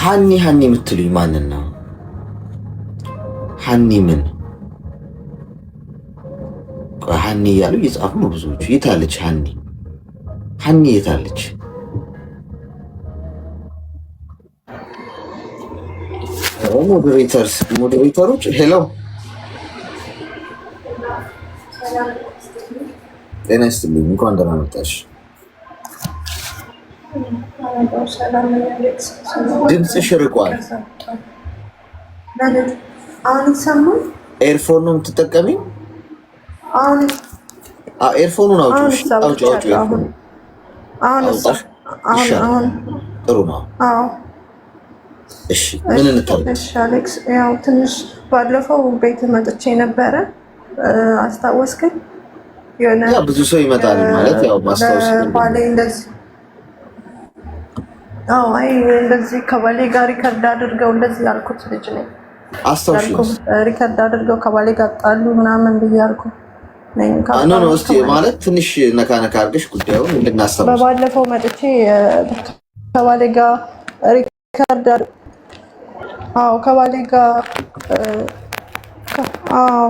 ሀኒ ሀኒ የምትሉኝ ማንን ነው? ሀኒ ምን ሀኒ እያሉ እየጻፉ ነው ብዙዎቹ። የታለች ሀኒ? ሀኒ የታለች? Moderators moderator ኦች፣ hello ጤና ይስጥልኝ። እንኳን ደህና መጣሽ። ድምፅሽ ርቋል። Earphone ነው የምትጠቀሚው? Earphone ኑን አውጪው፣ አውጪው፣ አውጪው። ጥሩ ነው። እሺ ምን እንታወቅ? አሌክስ፣ ያው ትንሽ ባለፈው ቤት መጥቼ ነበረ፣ አስታወስከኝ? ብዙ ሰው ይመጣል ማለት ያው ማስታወስ ባሌ እንደዚህ አዎ፣ አይ እንደዚህ ከባሌ ጋር record አድርገው እንደዚህ ያልኩት ልጅ ነኝ። አስታውሽ፣ Record አድርገው ከባሌ ጋር ጣሉ ምናምን ብዬ ያልኩት ነኝ። No no፣ እስኪ ማለት ትንሽ ነካ ነካ አድርገሽ ጉዳዩን እንድናስታውስ። በባለፈው መጥቼ ከባሌ ጋር record አዎ፣ ከባሌ ጋር አዎ፣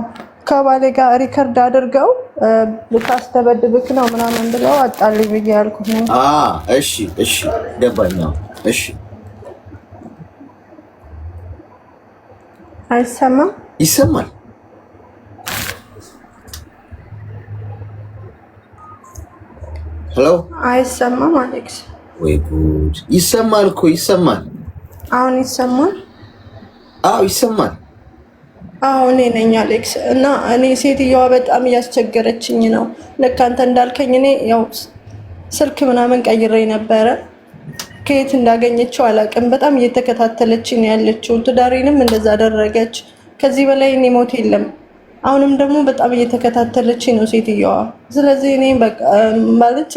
ከባሌ ጋር record አድርገው ልታስተበድብክ ነው ምናምን ብለው አጣልኝ ብዬ ያልኩት ነው። እሺ እሺ፣ ገባኝ። እሺ፣ አይሰማም? ይሰማል። Hello፣ አይሰማም? አሌክስ፣ ወይ ጉድ! ይሰማል እኮ ይሰማል። አሁን ይሰማል? አዎ ይሰማል። አዎ እኔ ነኝ አሌክስ። እና እኔ ሴትየዋ በጣም እያስቸገረችኝ ነው። ልክ አንተ እንዳልከኝ እኔ ያው ስልክ ምናምን ቀይሬ ነበረ። ከየት እንዳገኘችው አላውቅም። በጣም እየተከታተለችኝ ነው ያለችው። ትዳሬንም እንደዛ አደረገች። ከዚህ በላይ እኔ ሞት የለም። አሁንም ደግሞ በጣም እየተከታተለችኝ ነው ሴትየዋ። ስለዚህ እኔ በቃ ማለት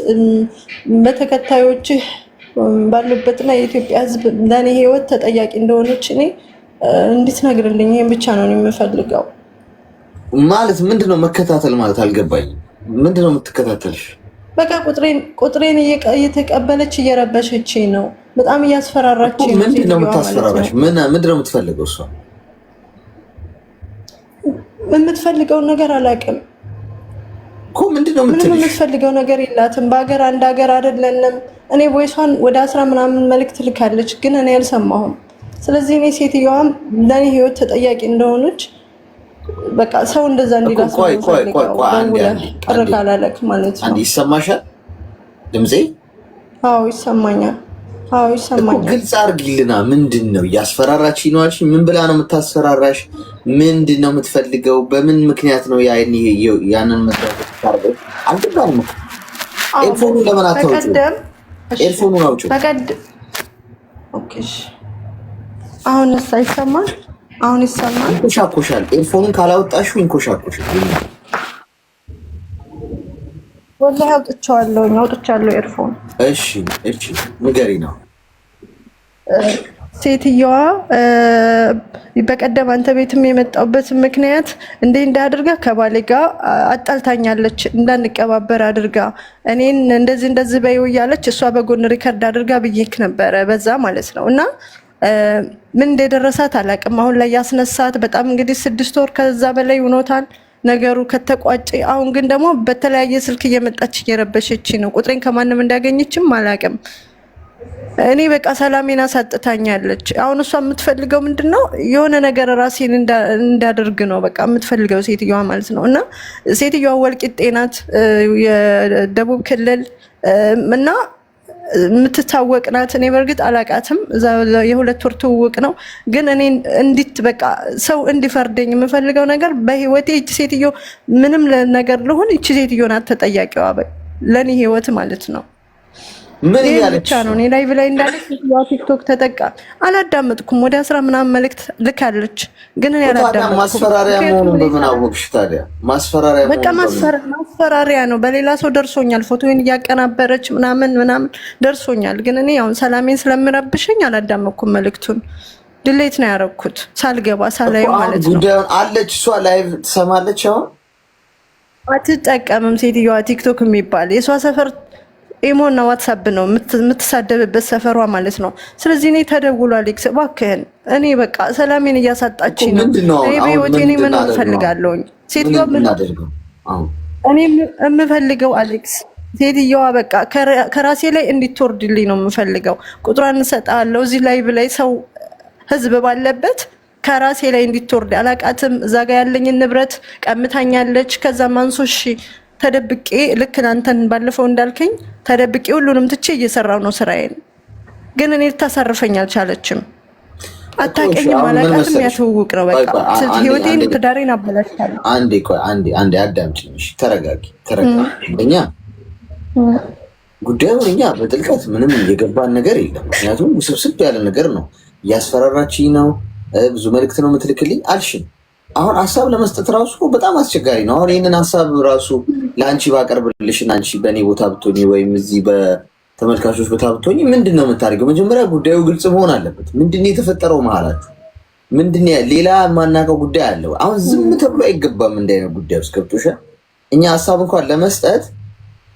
በተከታዮችህ ባሉበትና የኢትዮጵያ ሕዝብ ለእኔ ህይወት ተጠያቂ እንደሆነች እኔ እንድትነግርልኝ ይህን ብቻ ነው የምፈልገው። ማለት ምንድነው መከታተል ማለት አልገባኝም። ምንድነው የምትከታተልሽ? በቃ ቁጥሬን እየተቀበለች እየረበሸችኝ ነው። በጣም እያስፈራራችኝ ነው። ምንድነው የምታስፈራራሽ? ምንድነው የምትፈልገው እሷ? የምትፈልገውን ነገር አላውቅም እኮ። ምንድነው ምንም የምትፈልገው ነገር የላትም። በሀገር አንድ ሀገር አይደለንም። እኔ voice ሷን ወደ 10 ምናምን መልእክት ልካለች፣ ግን እኔ አልሰማሁም። ስለዚህ እኔ ሴትየዋም ለእኔ ህይወት ተጠያቂ እንደሆነች በቃ ሰው እንደዛ እንዲላስ ቅር ካላለክ ማለት ነው። ይሰማሻል ድምፄ? አዎ ይሰማኛል። አዎ ይሰማኛል። ግልጽ አድርጊልና ምንድን ነው እያስፈራራች ነው አልሽ? ምን ብላ ነው የምታስፈራራሽ? ምንድን ነው የምትፈልገው? በምን ምክንያት ነው ያንን መታርገው? አልገባንም። Earphone ኑ ለምን አታውጪው? Earphone ኑን አውጪው። አሁንስ አይሰማል? አሁን ይሰማል። ይንኮሻኮሻል። Earphone ኑን ካላወጣሽው ይንኮሻኮሻል። ወላሂ አውጥቼዋለሁ፣ አውጥቻለሁ earphone። እሺ እሺ፣ ንገሪ ነው። ሴትየዋ በቀደም አንተ ቤትም የመጣሁበት ምክንያት እንዴ እንዳድርጋ ከባሌ ጋር አጣልታኛለች፣ እንዳንቀባበር አድርጋ እኔን እንደዚህ እንደዚህ በይው እያለች እሷ በጎን record አድርጋ ብዬክ ነበረ፣ በዛ ማለት ነው። እና ምን እንደደረሳት አላውቅም። አሁን ላይ ያስነሳት በጣም እንግዲህ 6 ወር ከዛ በላይ ሆኖታል ነገሩ ከተቋጨ። አሁን ግን ደግሞ በተለያየ ስልክ እየመጣች እየረበሸች ነው። ቁጥሬን ከማንም እንዳገኘችም አላውቅም። እኔ በቃ ሰላሜን አሳጥታኛለች። አሁን እሷ የምትፈልገው ምንድን ነው? የሆነ ነገር ራሴን እንዳደርግ ነው በቃ የምትፈልገው ሴትዮዋ ማለት ነው። እና ሴትዮዋ ወልቂጤ ናት፣ የደቡብ ክልል እና የምትታወቅ ናት። እኔ በእርግጥ አላቃትም፣ የ2 ወር ትውውቅ ነው። ግን እኔ እንዲት በቃ ሰው እንዲፈርደኝ የምፈልገው ነገር በህይወቴ ይቺ ሴትዮ ምንም ነገር ልሁን፣ ይቺ ሴትዮ ናት ተጠያቂዋ ለእኔ ህይወት ማለት ነው። ምን እያለች ብቻ ነው? እኔ live ላይ እንዳለች ቲክቶክ ተጠቃ አላዳመጥኩም። ወደ 10 ምናምን መልእክት ልካለች፣ ግን እኔ አላዳመጥኩም። ማስፈራሪያ መሆኑን በምን አወቅሽ ታዲያ? ማስፈራሪያ በቃ ማስፈራሪያ ነው። በሌላ ሰው ደርሶኛል። ፎቶዬን እያቀናበረች ምናምን ምናምን ደርሶኛል። ግን እኔ አሁን ሰላሜን ስለምረብሸኝ አላዳመጥኩም። መልእክቱን delete ነው ያደረኩት፣ ሳልገባ ሳላየው ማለት ነው። ጉዳዩን አለች እሷ live ትሰማለች። አሁን አትጠቀምም ሴትዮዋ ቲክቶክ የሚባል የእሷ ሰፈር ኢሞ እና ዋትሳፕ ነው የምትሳደብበት ሰፈሯ ማለት ነው። ስለዚህ እኔ ተደውሎ አሌክስ እባክህን፣ እኔ በቃ ሰላሜን እኮ እያሳጣችኝ ነው። ምንድን ነው እኔ አሁን አሁን በህይወቴ ምን እኔ መኖር እንድናደርግ ነው? እፈልጋለሁኝ። ምን ሴትዮዋ ምን እንድናደርግ ነው አሁን? እኔ የምፈልገው አሌክስ ሴትየዋ በቃ ከራሴ ላይ እንዲትወርድልኝ ነው የምፈልገው። ቁጥሯን እሰጥሃለሁ። እዚህ ላይ ብላይ ሰው ህዝብ ባለበት ከራሴ ላይ እንዲትወርድ አላቃትም። እዛ ጋ ያለኝን ንብረት ቀምታኛለች። ከዛ ማንሶ እሺ ተደብቄ ልክ አንተን ባለፈው እንዳልከኝ ተደብቄ ሁሉንም ትቼ እየሰራው ነው ስራዬን። ግን እኔ ልታሳርፈኝ አልቻለችም። እኮ እሺ፣ አታውቀኝም፣ አሁን ምን አላቃትም። መሰለሽ፣ ያትውውቅ ነው ቆይ በቃ ቆይ፣ አንዴ ህይወቴን አንዴ ትዳሬን አበላሽታለሁ። አንዴ ቆይ አንዴ አንዴ አዳምጪኝ። እሺ፣ ተረጋጊ ተረጋጊ። አንደኛ ጉዳዩን እኛ በጥልቀት ምንም የገባን ነገር የለም። ምክንያቱም ውስብስብ ያለ ነገር ነው። እያስፈራራችኝ ነው፣ ብዙ መልእክት ነው የምትልክልኝ አልሽኝ። አሁን ሀሳብ ለመስጠት ራሱ በጣም አስቸጋሪ ነው። አሁን ይህንን ሀሳብ ራሱ ለአንቺ ባቀርብልሽና አንቺ በእኔ ቦታ ብትሆኚ ወይም እዚህ በተመልካቾች ቦታ ብትሆኚ ምንድን ነው የምታደርገው? መጀመሪያ ጉዳዩ ግልጽ መሆን አለበት። ምንድን ነው የተፈጠረው መሀላችሁ? ምንድን ነው ሌላ የማናውቀው ጉዳይ አለው? አሁን ዝም ተብሎ አይገባም። እንዲህ አይነት ጉዳይ ውስጥ ገብቶሻል። እኛ ሀሳብ እንኳን ለመስጠት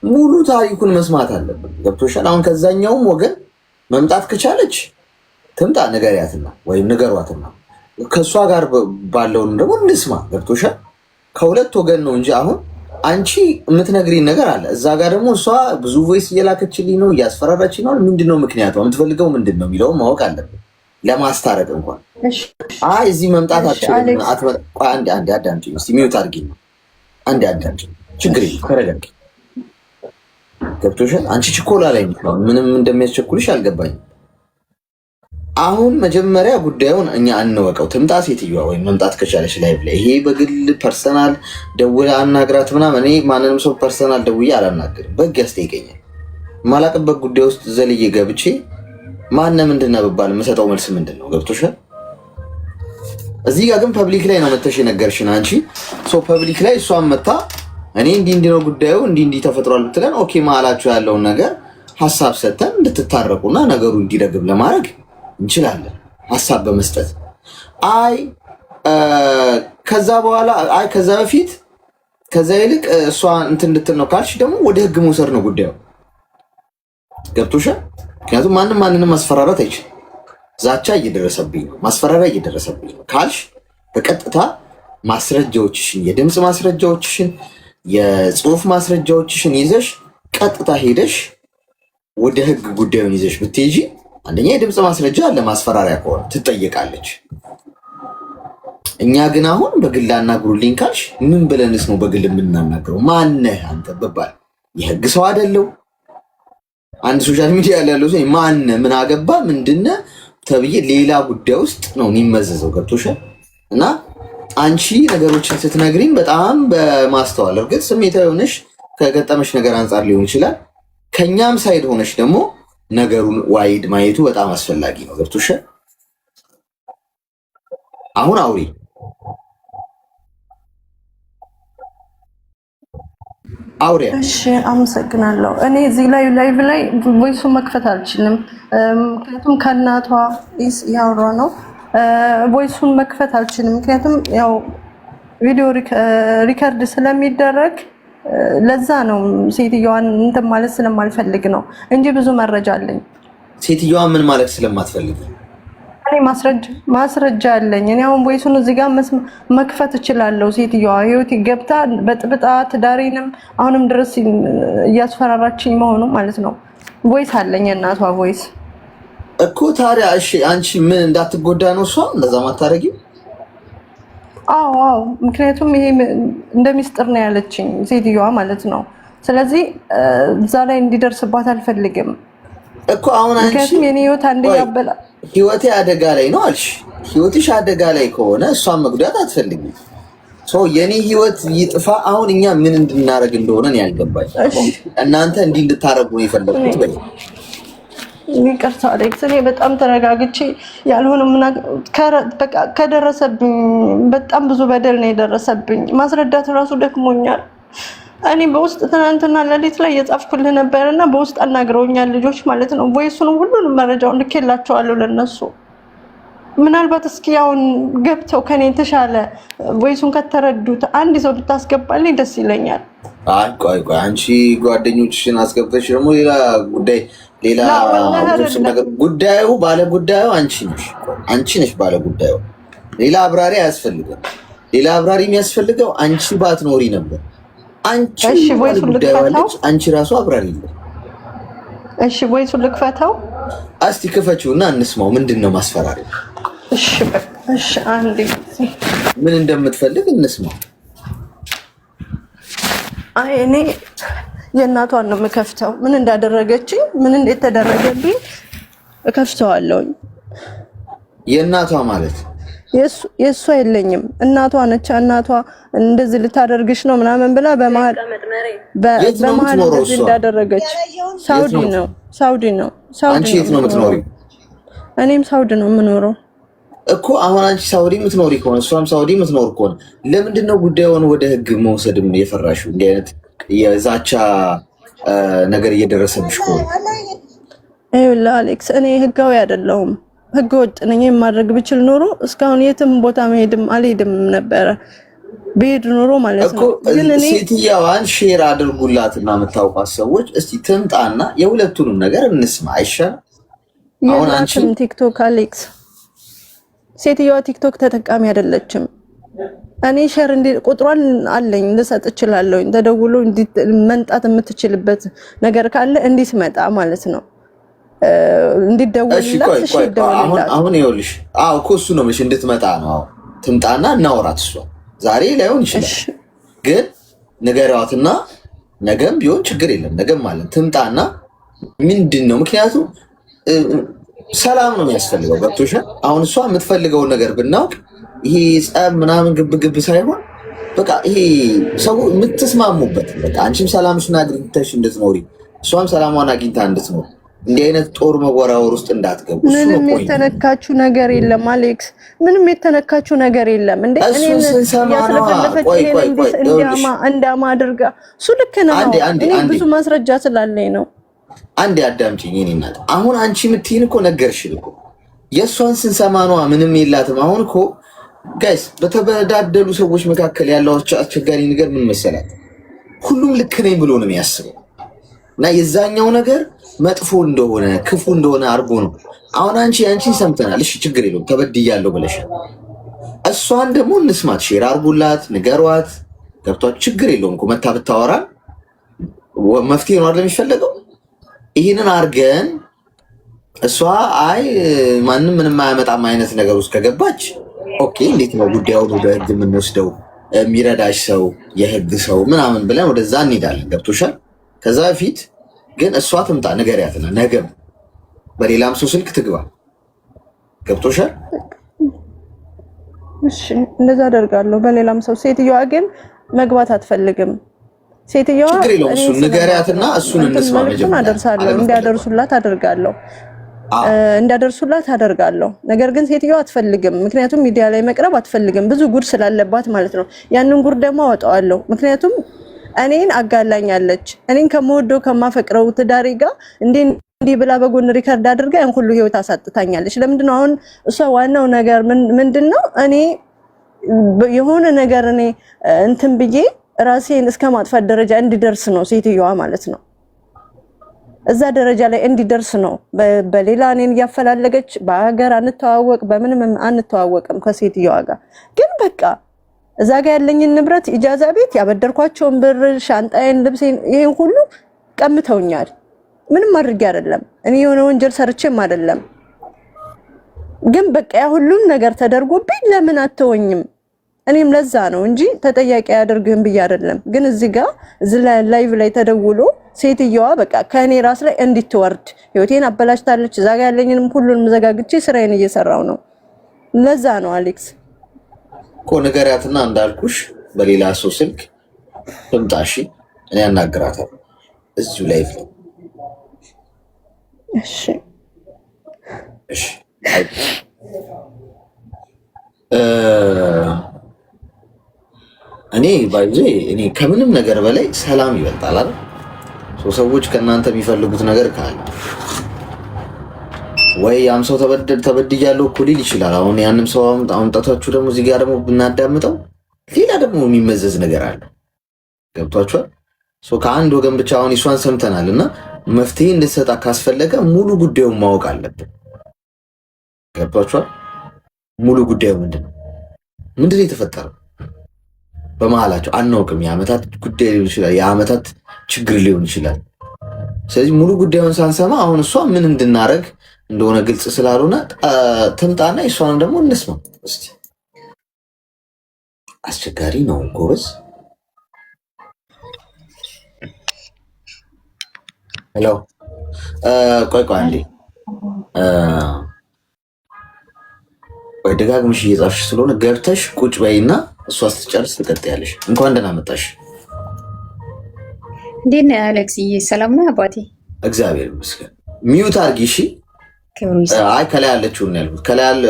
ሙሉ ታሪኩን መስማት አለብን። ገብቶሻል። አሁን ከዛኛውም ወገን መምጣት ከቻለች ትምጣ፣ ንገሪያትና ወይም ንገሯትና ከእሷ ጋር ባለውን ደግሞ እንስማ። ገብቶሻል። ከሁለት ወገን ነው እንጂ አሁን አንቺ የምትነግሪኝ ነገር አለ፣ እዛ ጋር ደግሞ እሷ ብዙ voice እየላከችልኝ ነው፣ እያስፈራራችኝ ነው። ምንድን ነው ምክንያቱ? የምትፈልገው ምንድን ነው የሚለውን ማወቅ አለብን ለማስታረቅ እንኳን። እሺ አይ እዚህ መምጣት እሺ አትችልም። አሌክስ ቆይ አንዴ አንዴ አዳምጪኝ እስኪ፣ mute አድርጊኝ። አንዴ አዳምጪኝ፣ ችግር እሺ የለም ተረጋጊ። ገብቶሻል። አንቺ ችኮላ ላይ ነሽ አሁን። ምንም እንደሚያስቸኩልሽ አልገባኝም። አሁን መጀመሪያ ጉዳዩን እኛ እንወቀው። ትምጣ ሴትዮዋ ወይም መምጣት ከቻለች live ላይ ይሄ በግል personal ደውላ አናግራት ምናምን። እኔ ማንንም ሰው personal ደውዬ አላናግርም፣ በህግ ያስጠይቀኛል። የማላቅበት ጉዳይ ውስጥ ዘልዬ ገብቼ ማነ ምንድን ነው ብባል የምሰጠው መልስ ምንድን ነው? ገብቶሻል። እዚህ ጋር ግን public ላይ ነው መተሽ የነገርሽን አንቺ። So public ላይ እሷን መታ እኔ እንዲህ እንዲህ ነው ጉዳዩ እንዲህ እንዲህ ተፈጥሯል ብትለን okay፣ መሀላችሁ ያለውን ነገር ሀሳብ ሰጥተን እንድትታረቁና ነገሩ እንዲረግብ ለማድረግ እንችላለን፣ ሀሳብ በመስጠት። አይ ከዛ በኋላ አይ ከዛ በፊት ከዛ ይልቅ እሷ እንትን እንድትል ነው ካልሽ ደግሞ ወደ ህግ መውሰድ ነው ጉዳዩ። ገብቶሻል? ምክንያቱም ማንም ማንንም ማስፈራራት አይችልም። ዛቻ እየደረሰብኝ ነው፣ ማስፈራሪያ እየደረሰብኝ ነው ካልሽ በቀጥታ ማስረጃዎችሽን፣ የድምፅ ማስረጃዎችሽን፣ የጽሁፍ ማስረጃዎችሽን ይዘሽ ቀጥታ ሄደሽ ወደ ህግ ጉዳዩን ይዘሽ ብትሄጂ አንደኛ የድምፅ ማስረጃ አለ፣ ማስፈራሪያ ከሆነ ትጠየቃለች። እኛ ግን አሁን በግል አናግሩልኝ ካልሽ ምን ብለንስ ነው በግል የምናናግረው? ማነህ አንተ ብባል የህግ ሰው አይደለው። አንድ social media ላይ ያለው ሰው ማነህ፣ ምን አገባ፣ ምንድነ ተብዬ ሌላ ጉዳይ ውስጥ ነው የሚመዘዘው። ገብቶሻል? እና አንቺ ነገሮችን ስትነግሪኝ በጣም በማስተዋል፣ እርግጥ ስሜታዊ ሆነሽ ከገጠመሽ ነገር አንጻር ሊሆን ይችላል። ከኛም side ሆነሽ ደግሞ ነገሩን wide ማየቱ በጣም አስፈላጊ ነው። ገብቶሻል? አሁን አውሪ። አውሪያ። እሺ አመሰግናለሁ። እኔ እዚህ ላይ live ላይ voice ኡን መክፈት አልችልም፣ ምክንያቱም ከእናቷ ያወራ ነው። Voice ኡን መክፈት አልችልም፣ ምክንያቱም ያው ቪዲዮ record ስለሚደረግ ለዛ ነው፣ ሴትዮዋን እንትን ማለት ስለማልፈልግ ነው እንጂ ብዙ መረጃ አለኝ። ሴትዮዋን ምን ማለት ስለማትፈልግ? እኔ ማስረጃ አለኝ። እኔ አሁን voice ኡን እዚህ ጋር መክፈት እችላለሁ። ሴትዮዋ ህይወቴ ገብታ በጥብጣ ትዳሬንም አሁንም ድረስ እያስፈራራችኝ መሆኑ ማለት ነው። Voice አለኝ፣ የእናቷ voice። እኮ ታዲያ እሺ፣ አንቺ ምን እንዳትጎዳ ነው እሷ እንደዛ ማታረጊው? አዎ፣ ምክንያቱም ይሄ እንደ ሚስጥር ነው ያለችኝ ሴትዮዋ ማለት ነው። ስለዚህ እዛ ላይ እንዲደርስባት አልፈልግም። እኮ አሁን አንቺ ምክንያቱም የኔ ህይወት አንዴ ቆይ፣ ያበላ ህይወቴ አደጋ ላይ ነው አልሽ። ህይወትሽ አደጋ ላይ ከሆነ እሷን መጉዳት አትፈልጊም። So የኔ ህይወት ይጥፋ። አሁን እኛ ምን እንድናደርግ እንደሆነ ነው ያልገባኝ። እሺ እናንተ እንዲህ እንድታረጉ ነው እኔ የፈለግኩት በይ። ይቅርታ አሌክስ፣ እኔ በጣም ተረጋግቼ ያልሆነ በቃ ከደረሰብኝ በጣም ብዙ በደል ነው የደረሰብኝ። ማስረዳት እራሱ ደክሞኛል። እኔ በውስጥ ትናንትና ሌሊት ላይ የጻፍኩልህ ነበር እና በውስጥ አናግረውኛል ልጆች ማለት ነው። Voice ኡንም ሁሉንም መረጃውን ልኬላቸዋለሁ ለነሱ። ምናልባት እስኪ አሁን ገብተው ከኔ የተሻለ voice ኡን ከተረዱት አንድ ሰው ብታስገባልኝ ደስ ይለኛል። አይ ቆይ ቆይ፣ አንቺ ጓደኞችሽን አስገብተሽ ደግሞ ሌላ ጉዳይ ሌላ ነገር። ጉዳዩ ባለ ጉዳዩ አንቺ ነሽ፣ አንቺ ነሽ ባለ ጉዳዩ። ሌላ አብራሪ አያስፈልግም። ሌላ አብራሪ የሚያስፈልገው አንቺ ባትኖሪ ነበር። አንቺ ባለ ጉዳዩ አለች፣ አንቺ ራሱ አብራሪ የለም። እሺ voice ኡን ልክፈተው። እስቲ ክፈችው እና እንስማው። ምንድን ነው ማስፈራሪው? እሺ እሺ፣ አንዴ ምን እንደምትፈልግ እንስማው። አይ እኔ የእናቷን ነው የምከፍተው። ምን እንዳደረገችኝ ምን እንዴት ተደረገብኝ እከፍተዋለሁኝ። የእናቷ ማለት የእሷ የለኝም፣ እናቷ ነች። እናቷ እንደዚህ ልታደርግሽ ነው ምናምን ብላ በመሀል በመሀል እንደዚህ እንዳደረገች። ሳውዲ ነው፣ ሳውዲ ነው፣ ሳውዲ። አንቺ የት ነው የምትኖሪው? እኔም ሳውዲ ነው የምኖረው እኮ። አሁን አንቺ ሳውዲ የምትኖሪ ከሆነ እሷም ሳውዲ የምትኖር ከሆነ ለምንድን ነው ጉዳዩን ወደ ህግ መውሰድም የፈራሽው? እንዲህ አይነት የዛቻ ነገር እየደረሰብሽ ከሆነ። ይኸውልህ አሌክስ፣ እኔ ህጋዊ አይደለሁም፣ ህገ ወጥ ነኝ። የማድረግ ብችል ኖሮ እስካሁን የትም ቦታ መሄድም አልሄድም ነበረ፣ ብሄድ ኖሮ ማለት ነው። ግን እኔ ሴትየዋን share አድርጉላትና የምታውቋት ሰዎች እስቲ ትምጣና የሁለቱንም ነገር እንስማ አይሻልም? አሁን አንቺ ቲክቶክ አሌክስ፣ ሴትየዋ ቲክቶክ ተጠቃሚ አይደለችም። እኔ share እንዲ ቁጥሯን አለኝ ልሰጥ እችላለሁ። ተደውሎ መምጣት የምትችልበት ነገር ካለ እንዲትመጣ ማለት ነው። እንዲደውልላት። እሺ ይደውልላት። አሁን ይኸውልሽ፣ አዎ እኮ እሱ ነው የምልሽ፣ እንድትመጣ ነው። አሁን ትምጣና እናወራት። እሷ ዛሬ ላይሆን ይችላል፣ ግን ንገሯትና ነገም ቢሆን ችግር የለም። ነገም ማለት ትምጣና ምንድን ነው ምክንያቱም ሰላም ነው የሚያስፈልገው። ገብቶሻል? አሁን እሷ የምትፈልገውን ነገር ብናውቅ ይሄ ጸብ ምናምን ግብ ግብ ሳይሆን በቃ ይሄ ሰው የምትስማሙበት፣ በቃ አንቺም ሰላምሽን አግኝተሽ እንድትኖሪ እሷም ሰላሟን አግኝታ እንድትኖር እንዲህ አይነት ጦር መወራወር ውስጥ እንዳትገቡ። ምንም የተነካችሁ ነገር የለም አሌክስ፣ ምንም የተነካችሁ ነገር የለም። እንዴ እሱን ስንሰማ ነው። ቆይ ቆይ ቆይ፣ እንዳማ አድርጋ እሱ ልክ ነው። እኔ ብዙ ማስረጃ ስላለኝ ነው። አንዴ አዳምጪኝ የእኔ እናት። አሁን አንቺ የምትይን እኮ ነገርሽን እኮ የእሷን ስንሰማ ነዋ። ምንም የላትም። አሁን እኮ guys በተበዳደሉ ሰዎች መካከል ያለው አስቸጋሪ ነገር ምን መሰላት? ሁሉም ልክ ነኝ ብሎ ነው የሚያስበው እና የዛኛው ነገር መጥፎ እንደሆነ ክፉ እንደሆነ አድርጎ ነው። አሁን አንቺ አንቺን ሰምተናል። እሺ ችግር የለውም ተበድያለሁ ብለሻል። እሷን ደግሞ እንስማት፣ share አድርጉላት፣ ንገሯት። ገብቷት ችግር የለውም እኮ መታ ብታወራ መፍትሄ ነው አይደል የሚፈለገው? ይህንን አድርገን እሷ አይ ማንም ምንም አያመጣም አይነት ነገር ውስጥ ከገባች okay፣ እንዴት ነው ጉዳዩን ወደ ህግ የምንወስደው? የሚረዳሽ ሰው የህግ ሰው ምናምን ብለን ወደዛ እንሄዳለን። ገብቶሻል? ከዛ በፊት ግን እሷ ትምጣ ንገሪያትና ነገም በሌላም ሰው ስልክ ትግባ። ገብቶሻል? እሺ እንደዛ አደርጋለሁ። በሌላም ሰው። ሴትዮዋ ግን መግባት አትፈልግም። ሴትዮዋ ችግር የለውም እሱን ንገሪያትና እሱን እንስማ። መጀመሪያ አደርሳለሁ፣ እንዲያደርሱላት አደርጋለሁ እንዲያደርሱላት አደርጋለሁ። ነገር ግን ሴትዮዋ አትፈልግም። ምክንያቱም ሚዲያ ላይ መቅረብ አትፈልግም፣ ብዙ ጉድ ስላለባት ማለት ነው። ያንን ጉድ ደግሞ አወጣዋለሁ። ምክንያቱም እኔን አጋላኛለች። እኔን ከምወደው ከማፈቅረው ትዳሬ ጋር እንዴ እንዲህ ብላ በጎን record አድርጋ ያን ሁሉ ህይወት አሳጥታኛለች። ለምንድን ነው አሁን እሷ ዋናው ነገር ምንድን ነው? እኔ የሆነ ነገር እኔ እንትን ብዬ ራሴን እስከ ማጥፋት ደረጃ እንዲደርስ ነው ሴትዮዋ ማለት ነው። እዛ ደረጃ ላይ እንዲደርስ ነው። በሌላ እኔን እያፈላለገች በሀገር አንተዋወቅ፣ በምንም አንተዋወቅም ከሴትዮዋ ጋር ግን በቃ እዛ ጋር ያለኝን ንብረት ኢጃዛ ቤት ያበደርኳቸውን ብር፣ ሻንጣዬን፣ ልብሴን ይሄን ሁሉ ቀምተውኛል። ምንም አድርጌ አይደለም እኔ የሆነ ወንጀል ሰርቼም አይደለም። ግን በቃ ያ ሁሉም ነገር ተደርጎብኝ ለምን አትወኝም? እኔም ለዛ ነው እንጂ ተጠያቂ አያደርግህም ብዬ አይደለም። ግን እዚህ ጋር እዚህ live ላይ ተደውሎ ሴትየዋ በቃ ከእኔ ራስ ላይ እንድትወርድ ህይወቴን አበላሽታለች። እዛ ጋር ያለኝንም ሁሉንም ዘጋግቼ ስራዬን እየሰራው ነው። ለዛ ነው አሌክስ እኮ ንገሪያትና እንዳልኩሽ በሌላ ሰው ስልክ ትምጣ። እሺ እኔ አናግራታለሁ እዚሁ live ላይ። እሺ እሺ። እኔ ባይዜ እኔ ከምንም ነገር በላይ ሰላም ይበልጣል አይደል? ሰዎች ከእናንተ የሚፈልጉት ነገር ካለ ወይ ያም ሰው ተበድያለሁ እኮ ሊል ይችላል። አሁን ያንም ሰው አምጣታችሁ ደግሞ እዚህ ጋር ደግሞ ብናዳምጠው ሌላ ደግሞ የሚመዘዝ ነገር አለ። ገብቷችኋል? ከአንድ ወገን ብቻ አሁን እሷን ሰምተናል እና መፍትሄ እንድትሰጣ ካስፈለገ ሙሉ ጉዳዩን ማወቅ አለብን። ገብቷችኋል? ሙሉ ጉዳዩ ምንድን ነው? ምንድን ነው የተፈጠረው በመሀላቸው አናውቅም። የዓመታት ጉዳይ ሊሆን ይችላል። የዓመታት ችግር ሊሆን ይችላል። ስለዚህ ሙሉ ጉዳዩን ሳንሰማ አሁን እሷ ምን እንድናደርግ እንደሆነ ግልጽ ስላልሆነ ትምጣና እሷንም ደግሞ እንስማ እስቲ። አስቸጋሪ ነው ጎበዝ። Hello፣ ቆይ ቆይ አንዴ ቆይ፣ ደጋግመሽ እየጻፍሽ ስለሆነ ገብተሽ ቁጭ በይና እሷ ስትጨርስ ትቀጥያለሽ። እንኳን ደህና መጣሽ። እንዴት ነህ አሌክስዬ? ሰላም ነው አባቴ? እግዚአብሔር ይመስገን። Mute አድርጊ እሺ። አይ ከላይ ያለችውን ነው ያልኩት። ከላይ ያለ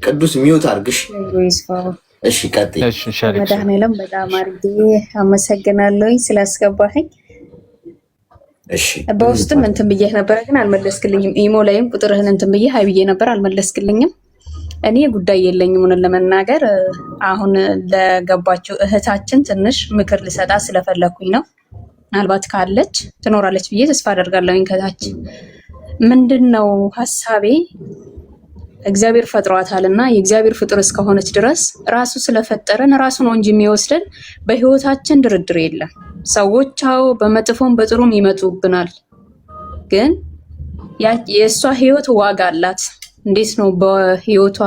ቅዱስ mute አድርግሽ። እሺ ቀጥይ። መድኃኒዓለም በጣም አድርጌ አመሰግናለሁኝ ስላስገባኸኝ። እሺ በውስጥም እንትን ብዬህ ነበረ ግን አልመለስክልኝም። ኢሞ ላይም ቁጥርህን እንትን ብዬህ hi ብዬ ነበር አልመለስክልኝም። እኔ ጉዳይ የለኝም እውነት ለመናገር አሁን ለገባችው እህታችን ትንሽ ምክር ልሰጣ ስለፈለኩኝ ነው። ምናልባት ካለች ትኖራለች ብዬ ተስፋ አደርጋለሁኝ። ከታች ምንድን ነው ሀሳቤ እግዚአብሔር ፈጥሯታል እና የእግዚአብሔር ፍጡር እስከሆነች ድረስ ራሱ ስለፈጠረን ራሱ ነው እንጂ የሚወስደን በህይወታችን ድርድር የለም። ሰዎች አዎ በመጥፎም በጥሩም ይመጡብናል። ግን የእሷ ህይወት ዋጋ አላት። እንዴት ነው በህይወቷ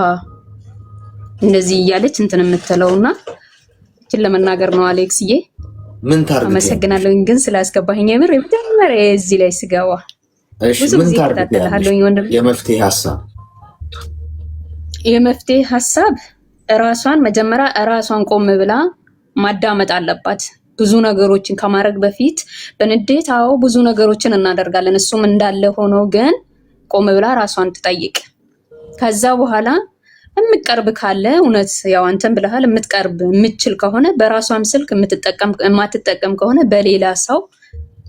እንደዚህ እያለች እንትን የምትለውና እችን ለመናገር ነው አሌክስዬ። ምን ታርግ? አመሰግናለሁኝ ግን ስላስገባኸኝ። የምር የመጀመሪያ እዚህ ላይ ስገባ ብዙ ጊዜ እከታተልሃለሁኝ ወንድም። የመፍትሄ ሀሳብ የመፍትሄ ሀሳብ እራሷን መጀመሪያ እራሷን ቆም ብላ ማዳመጥ አለባት። ብዙ ነገሮችን ከማድረግ በፊት በንዴት አዎ ብዙ ነገሮችን እናደርጋለን። እሱም እንዳለ ሆኖ ግን ቆም ብላ ራሷን ትጠይቅ። ከዛ በኋላ የምትቀርብ ካለ እውነት ያው አንተን ብለሃል፣ የምትቀርብ የምትችል ከሆነ በራሷም ስልክ የምትጠቀም የማትጠቀም ከሆነ በሌላ ሰው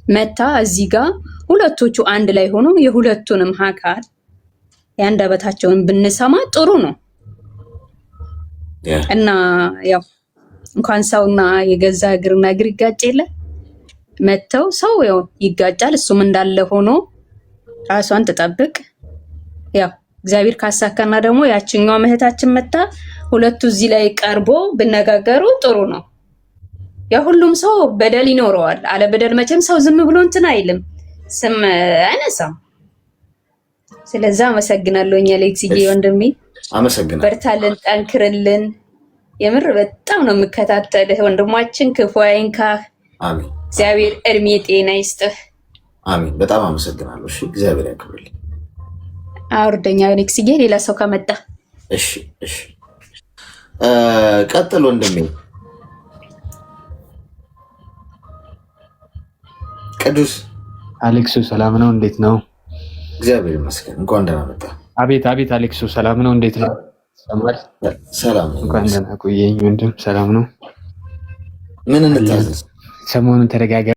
መታ እዚህ ጋር ሁለቶቹ አንድ ላይ ሆኖ የሁለቱንም አካል የአንደበታቸውን ብንሰማ ጥሩ ነው እና ያው እንኳን ሰውና የገዛ እግርና እግር ይጋጭ የለ መተው ሰው ያው ይጋጫል። እሱም እንዳለ ሆኖ ራሷን ትጠብቅ። ያው እግዚአብሔር ካሳካና ደግሞ ያችኛዋ እህታችን መታ ሁለቱ እዚህ ላይ ቀርቦ ብነጋገሩ ጥሩ ነው። ያ ሁሉም ሰው በደል ይኖረዋል። አለ በደል መቼም ሰው ዝም ብሎ እንትን አይልም፣ ስም አይነሳም። ስለዛ አመሰግናለሁ አሌክስዬ ወንድሜ፣ አመሰግናለሁ። በርታልን፣ ጠንክርልን። የምር በጣም ነው የምከታተልህ ወንድማችን። ክፉ አይንካህ። አሜን። እግዚአብሔር እድሜ ጤና ይስጥህ። አሜን። በጣም አመሰግናለሁ። እሺ፣ እግዚአብሔር ያክብርልኝ። አውርደኛ አሌክስዬ፣ ሌላ ሰው ከመጣ እሺ፣ እሺ፣ ቀጥል ወንድሜ ቅዱስ። አሌክሱ ሰላም ነው? እንዴት ነው? እግዚአብሔር ይመስገን። እንኳን ደህና መጣ። አቤት አቤት። አሌክሱ ሰላም ነው? እንዴት ነው? ሰማል ሰላም ነው። እንኳን ደህና ቆየኝ ወንድም። ሰላም ነው? ምን እንታዘዝ? ሰሞኑን ተደጋጋሚ